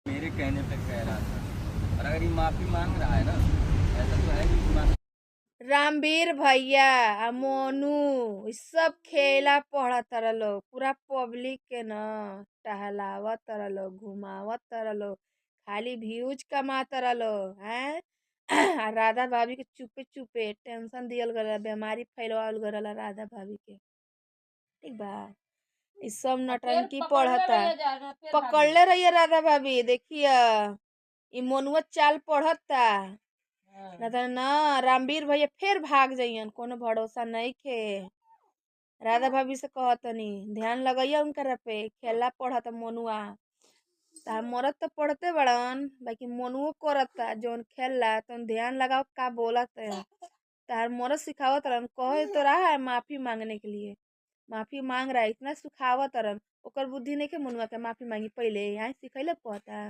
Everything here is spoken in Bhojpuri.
मेरे कहने पे कह रहा था। और अगर ये माफ़ी मांग रहा है ना, ऐसा तो है नहीं कि माफी रामवीर भैया आ मोनू इ सब खेला पढ़त तारा लोग। पूरा पब्लिक के न टहलावत तारा लोग, घुमावत तारा लोग, खाली व्यूज कमा तारा लोग, हैं। आ राधा भाभी के चुपे चुपे टेंशन दिहल गइल बा, बीमारी फैलवावल गइल रहल राधा भाभी के। ठीक बा। इ सब नौटंकी पढ़ता। पकड़ले रहिए राधा भाभी, देखिए इ मोनुआ चाल पढ़ता। ना त ना रामवीर भैया फिर भाग जइहन, कोनो भरोसा नइखे। राधा भाभी से कहतनी ध्यान लगइह उनकरा पे, खेला पढ़ता मोनुआ। तार मरद त पढ़ते बड़न, बाकी मोनुओ करता जौन खेला तौन ध्यान लगाओ का बोलत है। तार मरद सिखावत रहन, कहे तो रहा है माफ़ी मांगने के लिए, माफ़ी मांग रहा है, इतना सुखावत रहन। ओकर बुद्धि नइखे मोनुआ के माफ़ी मांगी पहिले, आइ सिखैले पड़ता।